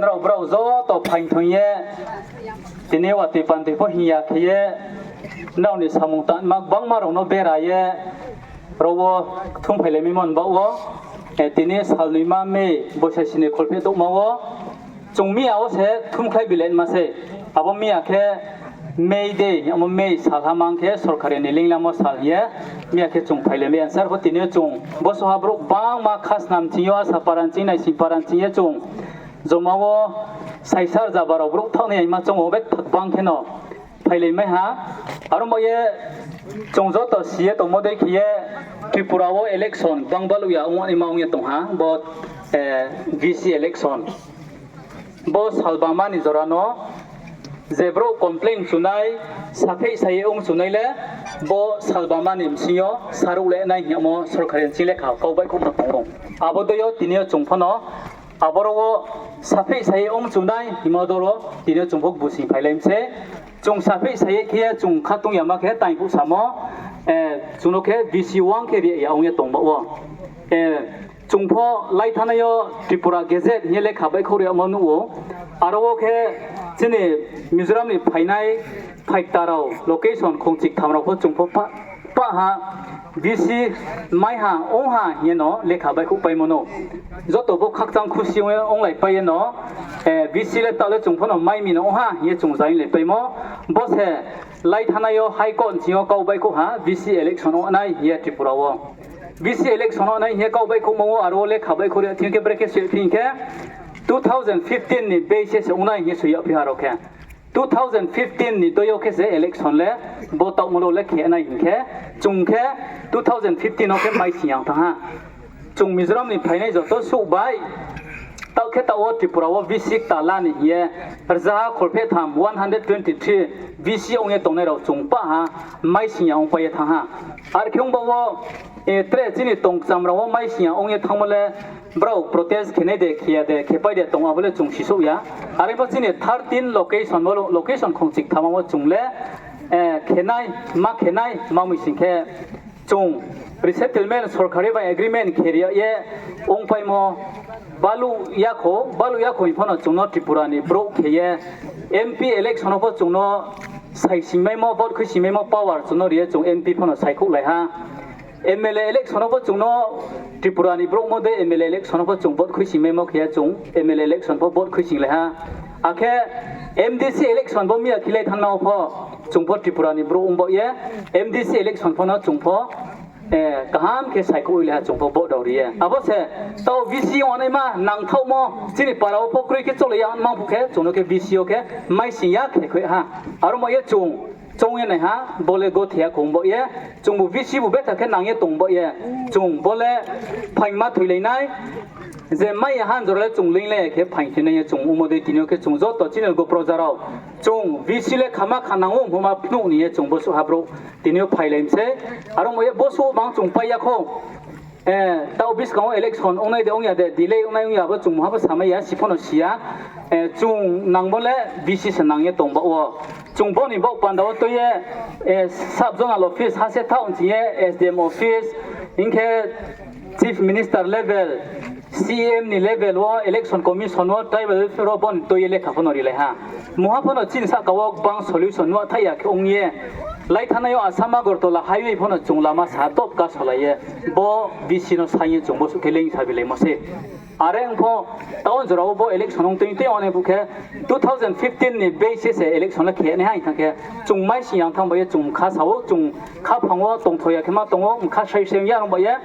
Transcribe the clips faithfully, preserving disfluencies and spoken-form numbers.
Nrao brao joto phaing thong ye, tini watoi pantoi pho hing ya khe ye, nrao ni samung tangma gbangma rao no bera ye, ro wo kthumphailaimai mon baoh wo, tini salnoima May boisai sini kholpheh douhma wo, chung miya wo se kthumkhlai bilaima sei. Abo miya khe May Day, abo May salha mang khe sorkari ni linglamo sal hing ye, miya khe chung phailaimai answer pho tini yo chung bosoha brouh gbangma khasnam ching yo, asa para ching, naising para ching ye chung joma wo saisa rza ba rao brouh thaoh nai yaima chung wo bethak bang kheno phailaimai ha. Aro mo ye chung joto si ye tongmo dei khe ye Tripura wo election gbang baluh ya ongnaima ong ye tong ha, bo VC election. Bo salbama ni jora no je brouh complain chunai, sapheh sa ye ong chunai le, bo salbama ni bsing yo saruh le nai hing yamo sorkari ni ching lekha kau baihkhouhmo tong ou. Abo dei yo tini yo chung pho no, aboro wo sapheh sa ye ong chunai hingmo doro tini yo chung pho busing phailai mi se. Chung sapheh sa ye khe ye chung khatung yama khe taingphuh samo, chung no khe VC wang khe ri ya ong ye tong baoh wo. Chung pho laithanai yo Tripura Gazette hing ye lekha baihkhouh ri yamo nuh ou. Aro wo khe chini Mizoram ni phainai phaikta rao, location khongchiktham rao pho chung pho pah ha, VC mai ha, ong ha hing ye no lekha baihkhouhpaimo no. Joto bo khakchang khusi ong ye onglaipai ye no, VC le taoh le chung pho no mai mi no ong ha hing ye chung zainglaipaimo. Bo se laithanai yo High Court ni ching yo kau baihkhouh ha, VC election ong nai hing ye Tripura wo. VC election ong nai hing ye kau baihkhouhmo wo aro wo lekha baihkhouh ri thing khe brekhe soi phi hing khe, two thousand fifteen ni base se ong nai hing ye soi yagphi ha rao khe. Two thousand fifteen ni doi yo khe se election le bo taohmo rao le khe nai hing khe, chung khe two thousand fifteen wo khe maising yang thanng ha. Chung Mizoram ni phainai joto suh bai, taoh khe taoh wo Tripura wo VC kta la ni hing ye, rzaha kholpheh tham, one hundred twenty three VC ong ye tongnai rao chung pah ha, maising ya ongpai ye thanng ha. Ar khe ong baoh wo, tre chini tongkcham rao wo maising ya ong ye thanngmo le, brao protest khenai de, khe ya de, khepai de tong abo le chung sisouh ya. Are pho chini thirteen location wo, location khongchiktham wo chung le khenai, ma khenai, ma mi sing khe chung resettlement sorkari bai agreement khe ri yag ye ongpaimo baluh ya kho, baluh ya kho hing pho no chung no Tripura ni brouh khe ye MP election wo pho chung no saisingmaimo, vote khuisingmaimo power chung no ri ye chung MP pho no saikhouhlai ha. MLA election wo pho chung no Tripura ni brouhmo dei MLA election wo pho chung vote khuisingmaimo khe ye chung MLA election pho vote khuisinglai ha. Akhe MDC election bo miya khilai thanngma wo pho chung pho Tripura ni brouh ong baoh ye MDC election pho no chung pho kaham khe saikhouhlai ha chung pho vote rao ri ye. Abo se taoh VC ongnaima nangthaohmo chini para wo pho kroi khe cholai ya ongma phuh khe chung no khe VC yo khe maising ya khe khoi ha. Aro mo ye chung choung ye nai ha, bo le gothe ya kho ong baoh ye, chungbu VC bu betha khe nang ye tong baoh ye, chung bo le phaingma thoilai nai, je mai ya ha jora le chung leinglai ya khe phaing thoinai ye chung ongmo dei tini yo khe chung joto chini loge proja rao, chung VC le khama kha nang ou hingmo ma phnuh ni ye chung bosuh ha brouh tini yo phailai mi sei, aro mo ye bosuh bang chung pai ya kho. Taoh buskang wo election ongnai de ong ya de, delay ongnai ong ya bo chung mungha bo samai ya, si pho no si ya. Chung nangmo le VC se nang ye tong baoh wo. Chung bo ni baoh panda wo tui ye, sub zonal office ha se thaoh ching ye, SDM office, hing khe Chief Minister level, CEM ni level wo, Election Commission wo, Tribal Welfare wo bo ni tui ye lekha pho no rilai ha. Mungha pho no chini sahka wo gbang solution nuh thaih ya khe ong ye, laithanai yo Assam Agartala highway pho no chung lama sa top kasolai ye, bo VC no saing ye chung bosuh khe leing sabilaimo se. Are ong pho, taoh jora wo bo election ong tui tei ongnai phuh khe, two thousand fifteen ni base se election le khe nai ha hing thanng khe, chung maising yang thanng bai ye chung mkha sa ou, chung khaphang wo tongtho ya khe ma tong ou, mkha sai se ong ya rong bai ye,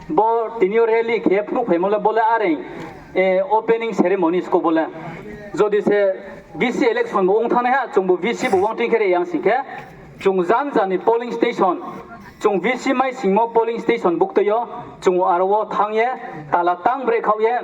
bo tini yo rally khe phnuhphaimo le bo le are, opening ceremony sko bo le. Jodi se VC election bo ong thanngnai ha, chungbu VC bu wangting khe re yang sing khe, chung janja ni polling station, chung VC maisingmo polling station buktui yo, chung aro wo thanng ye, tala tang brehkhaoh ye,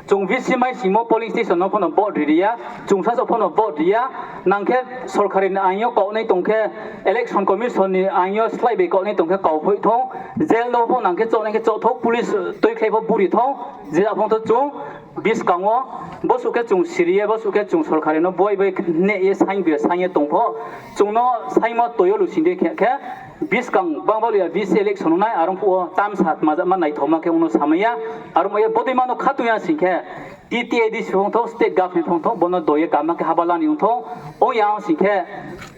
chung VC maisingmo polling station no pho no vote ri ri ya, chung sasaoh pho no vote ri ya, nang khe sorkari ni aing yo kaunai tong khe, Election Commission ni aing yo slái bai kaunai tong khe kauphoih thou, jail no pho nang khe chohnai khe choh thou, police tuikhlai pho buri thou, je aphang tho chung buskang wo, bosuh khe chung siri ye, bosuh khe chung sorkari no buai bai neh ye saing bi saing ye tong pho, chung no saingmo toi yo lusing di khe khe, Buskang bang bal ya VC election ong nai, are ong phuh wo tamsa tma jama naithaoma khe ong no samai ya. Are ong ye bodei ma no khatong ya sing khe, TTAADC phung thou, state government phung thou, bo no do ye kaham khe haba la ni ong thou. Ong ya ong sing khe,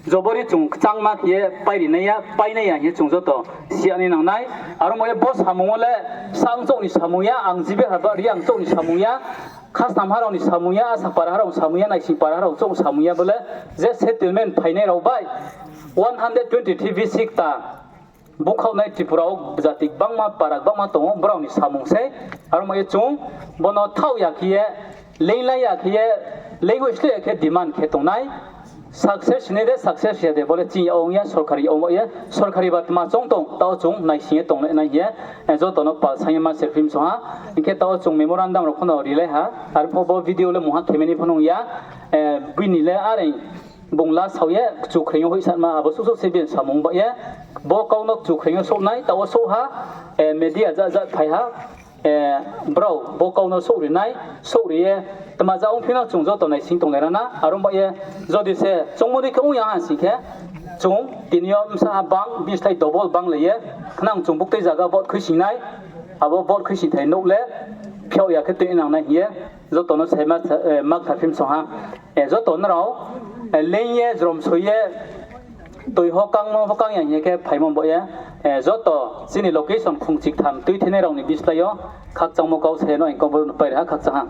jobori chung kchangma khe ye pairi nai ya, painai ya hing ye chung joto si ya ni nang nai. Are ong ye bo samung wo le, sa ongchouh ni samung ya, ang jibe ha ba Reang chouh ni samung ya, Khasnamha rao ni samung ya, Asaparaha rao ni samung ya, Naisingparaha rao chouh ni samung ya bo le, je settlement phainai rao bai, one hundred twenty-three VC kta bukhaohnai Tripura wo jati gbangma, para gbangma tong ou, brao ni samung sei. Are ong ye chung bo no thaoh ya khe ye, leinglai ya khe ye, leinghoih sleh ya khe demand khe tong nai. Success nai de, success ya de, bo le chini yag ong ya, sorkari yag ong ba ye, sorkari ba tma choung tong, taoh chung naising ye tonglai nai hing ye, joto no pal saing ye ma se phim song ha. Hing khe taoh chung memorandum rao pho no rilai ha, are pho bo video le mungha khemeni pho nung ya, bini le are bung la sao ye kchu khreing yo hoihsanma abo suhsouh se bini samung ba ye, bo kau no kchu khreing yo souh nai, taoh wo souh ha, media ja ja phai ha, brao bo kau no souhri nai, souhri ye, tma ja ongphi no chung joto naising tonglai ra na, are ong ba ye, jodi se choungmo dei khe ong ya ha sing khe, chung tini yo bsa ha bang, bini slái double bang lai ye, khnang chung buktui zaga vote khuising nai, abo vote khuising thai nouh le, phiao ya khe tui nang nai hing ye, joto no sai ma, ma kthar phim song ha. Joto nrao, leing ye, jromsoi ye, toi hokang no hokang ya hing ye khe phaimo bo ye, joto chini location Khongchiktham tuitheinai rao ni bislái yo khakchangmo kau se no hing khe bo no pairi ha, khakchang ha.